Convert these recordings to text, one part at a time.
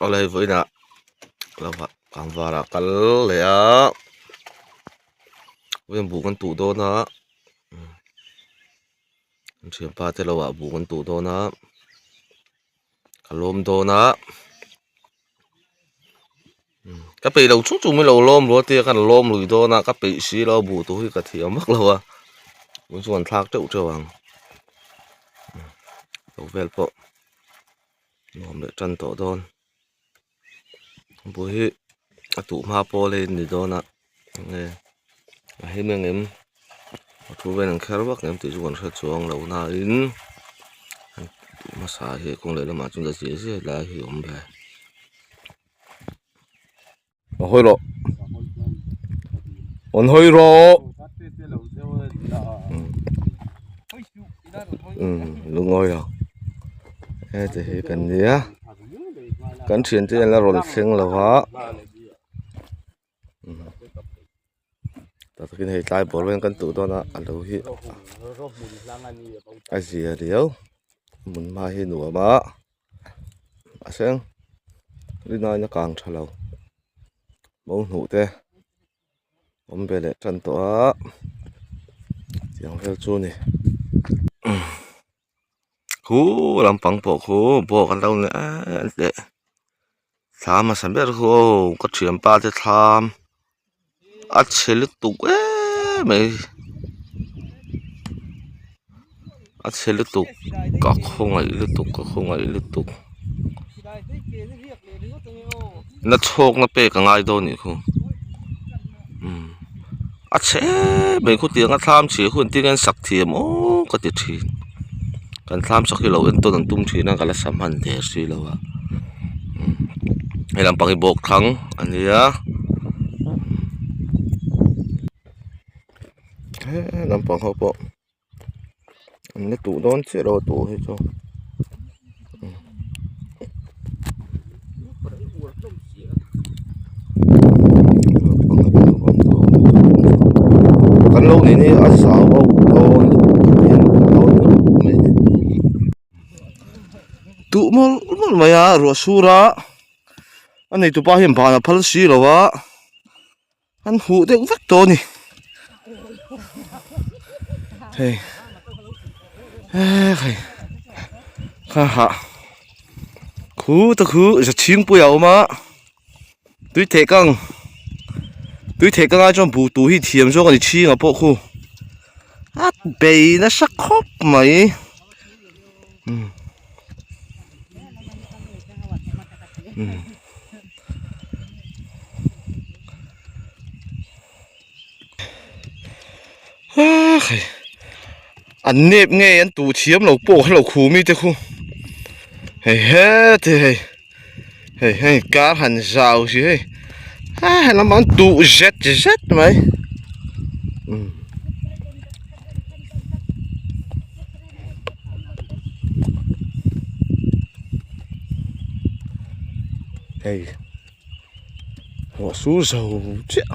Awle hei vawiinah lovah kangvarah kal leh a vawiin buh kan tuh dawn a an thianpa te lovah buh kan tuh dawn a ka lawm dawn a ka peih lo chung chung min lo lawm luah tia kan lawm lui dawn a ka peih si lo buh tuh hi ka thiam vak lo a tun chu an thlak teuh teuh ang lo vel pawh. Nuam leh tan tawh dawn buh hi a tuh hma pawl hi ni dawn a enge a him ang em a thu vel an kher vak ang em tih chu kan hre chuang lo na in an tuh hmasa hi kawng leh lamah chuan a zia zia lai hi a awm ve. A hawi rawh an hawi rawh lungawi lo heti hi kan nia kan thiante an la rawn thleng lo va tah takin hei tlai bawr vel kan tuh dawn a a lo hi a zia riau hmun hma hi nuam a. A seng rinaiin a kang tha lo mo hnuh te awm ve leh tan tawh a tiang vel chu a ni khu lampang pawh khu bawk an lo ni em teh thla hmasa ber khu aw ka thianpa te thlam a chhe lutuk em mai a chhe lutuk ka khawngaih lutuk ka khawngaih lutuk na chhawk na pek a ngai dawn anih khu umm a chhe em mai khutiang a thlam chhia hun tin hian sak thiam aw ka ti thin kan thlam sak hi lo entawn an tum thin a ka la sa hman der si lo a hei lampang hi bawk thlang a nia he lampang ho pawh an la tuh dawn chiah lo a tuh hi chu. Kan lo nih hi a zau a uk dawn mai a ni tuh mawlh mawlh mai a ruah sur a a neitupa hian ban a phal si lo a an huh deuh vek tawh a ni hei hei kha hah khu te khu zachhingpui a awm a tui theh kang tui theh kang ai chuan buh tuh hi thiam zawk a ni chhingah pawh khu a bei nasa khawp mai umm umm. An nep nge an tuh thiam lo pawh kha lo khu mi te khu hei heti hei hei hei kar han zau si hei a helam an tuh zet zet mai umm. Hei ruah sur zo chiah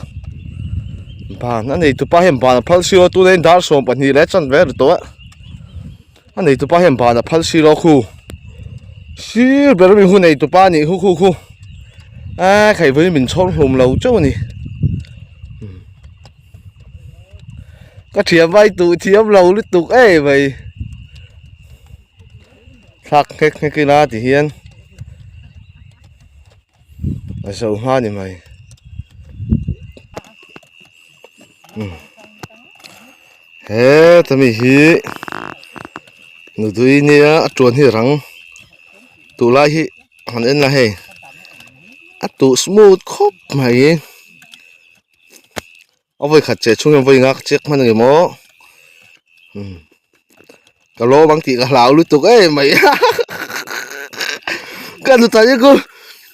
ban a neitupa hian ban a phal silo tuna in dar 12 leh chan vel tawh a a neitupa hian ban a phal silo khu sir ber ami hu neitupa anih khu khu khu a khai vawiin min chhawr hlum lo chauh a ni. Ka thiam vai tuh thiam lo lutuk em mai thlak nghek nghek ila ti hian a zo hma ni mai heta mi hi nutui nia a tuan hi rang tih lai hi han en la hei a tuh smooth khawp mai. A vawi khat che chhung hian vawi nga ka check hman ang em aw umm ka lawm ang tih ka hlau lutuk em mai ka nuta hi chu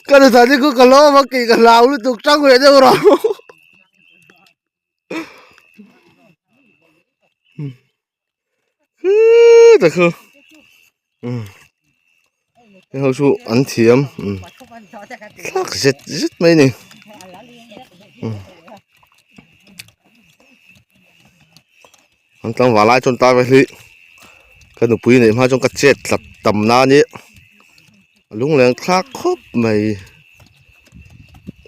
ka nuta hi chu ka lawm ang tih ka hlau lutuk tang ve deuh rawh ta khu umm heng ho chu an thiam umm thlak zet zet mai a ni umm an tlangval lai chuan tar ve hi ka nupui neih hma chuan ka chet tlat tam na a ni. Lungleng thlak khawp mai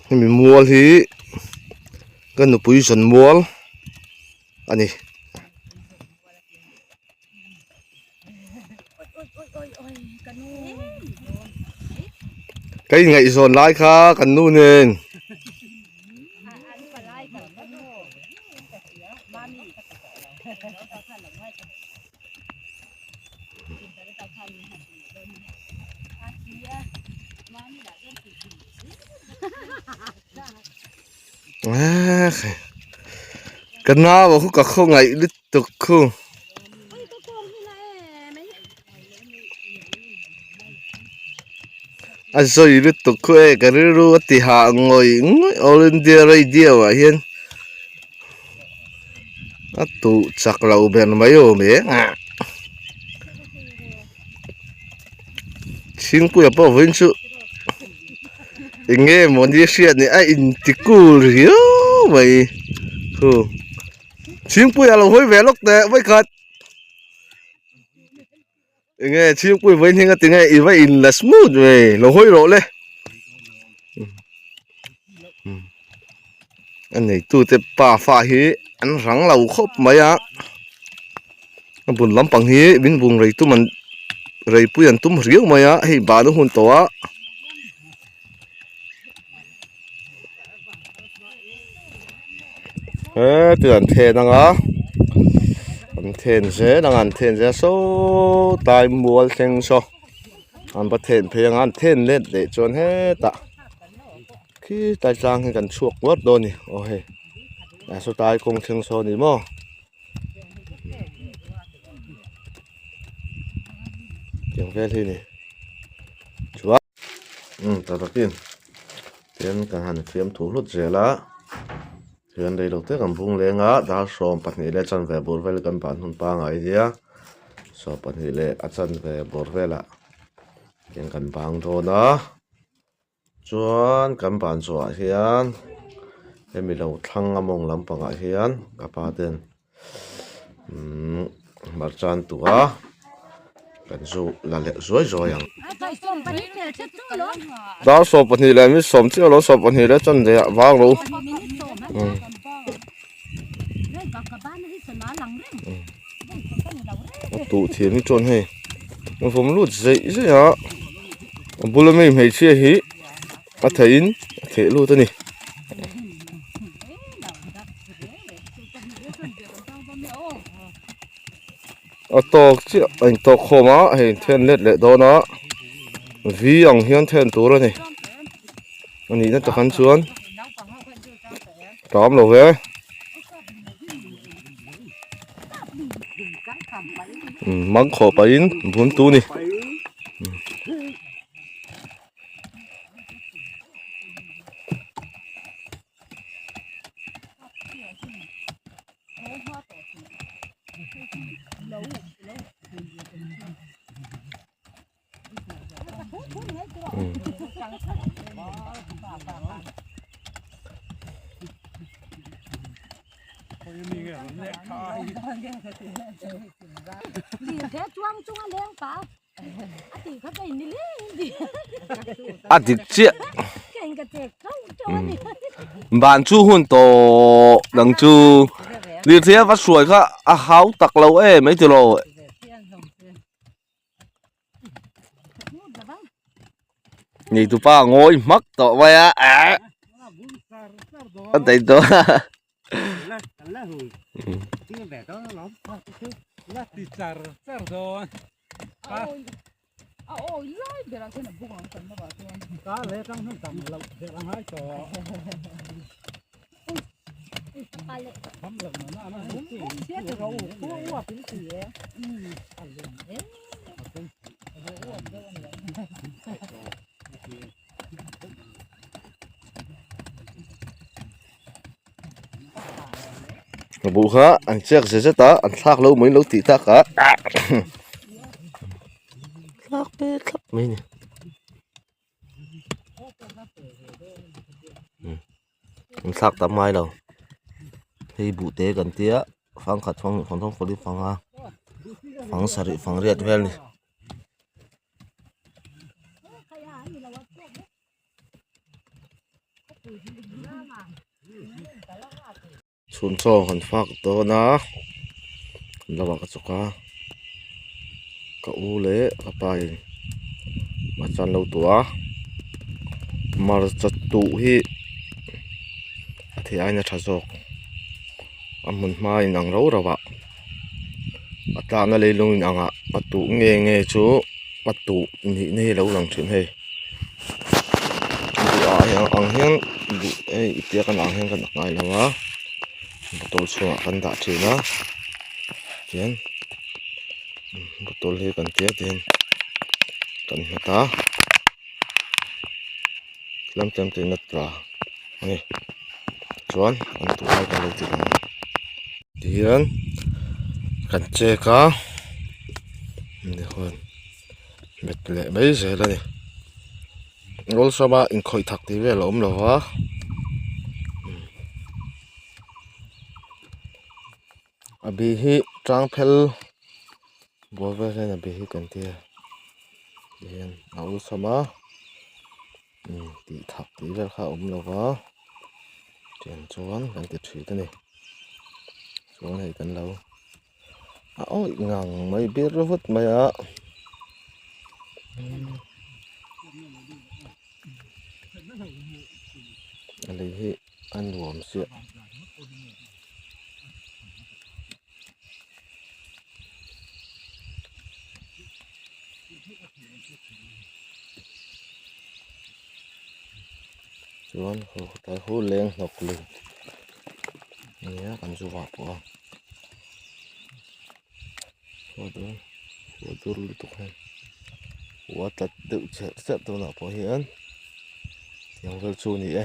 hemi mual hi ka nupui zawn mual a ni. Ka inngaihzawn lai kha kan nu nen. Ka nau ah khu ka khawngaih lutuk khu. A zawi lutuk khu e ka rilru a ti hah ngawih ngawih All India Radio ah hian a tuh chak lo ber mai awm e. Chhingpuia pawh vawiin chu eng nge mawni hriat ni a inti cool riau mai hu Chhingpuia lo hawi ve lawk teh vawikhat eng nge Chhingpui vawiin hi nga tinge i va in la smooth ve lo hawi rawh le a neitute pa fa hi an rang lo khawp mai a a bul lampang hi min bung rei tum an rei pui an tum riau mai a hei ban a hun tawh a. Heti an then ang a an then zel ang a an then zel a sawtlai mual thleng saw an va then phei ang a an then let leh chuan hetah khi tlai tlang hi kan chhuak ngawt dawn a ni aw hei a sawtlai kawng thleng saw a ni maw tiang vel hi a ni chuan umm tah takin tian kan han fiam thu hlut zel a tichuan reilote te kan bung leng a dar 12 leh chanve bur vel kan ban hun pangai nia 12 leh a chanve bur velah tian kan bang dawn a. Chuan kan ban zawhah hian hemi lo thlang a mawng lampangah hian ka pa ten umm hmarcha an tuh a kan zu la leh zuai zuai ang. Dar 12 leh mi sawm chiah lo 12 leh chuan leh ah vang lo umm. A tuh thiam hi chuan hei a vawm lut zeih zeih a a bula mi hmeichhia hi a theih in a theh lut a ni. A tawk chiah a intawk khawm a hei then let leh dawn a v ang hian then tur a ni a nihna takah chuan tam lo ve. Mang khawh pahin bun tu ni. A dik chiah ban chu hun tawh dang chu lirthei a va hruai kha a hau tak lo em mai tilo. Nei tu pa ngawi hmak tawh mai a eh a daih tawh a. A buh kha an chek zet zet a an thlak lo mai lo tih tak a thlak te thlap mai a ni. An thlak tam ngai lo hei buh te kan tia fang khat fang hnih fang thum fang li fang nga fang sarih fang riat vel a ni. Chhun chaw kan fak dawn a lo ah ka chawk a ka u leh ka pa in hmarcha an lo tuah a hmarcha tuh hi a theih aiin a tha zawk a hmun hma inang rau rau ah a tlakna leilung inang ah a tuh nge nge chu a tuh nihna hi a lo lang thin hei duh ah ang hian duh hei tia kan ang hian kan ak ngai lo a bottle chhungah kan dah thin a tihian bottle hi kan tia tihian kan nghat a tlem tlem te in a tla a ni chuan an tuh lai kan lo ti lang a tihian kan check a tihian bet leh mai zel a ni awlsam a inkhawih thak tih vel a awm lo va a bi hi tang phel bual vel hian a bi hi kan tia tihian a awlsam a tih thak tih vel kha a awm lo va tiang chuan kan ti thin a ni chuan hei kan lo. A awih ngang mai bir vut mai a a lei hi a nuam chiah. Chuan tlai hu leng hnawk lui nia kan zu vah pawh a. Khua dur lutuk hei khua tlat deuh cherh cherh tunah pawh hian tiang vel chu a ni e.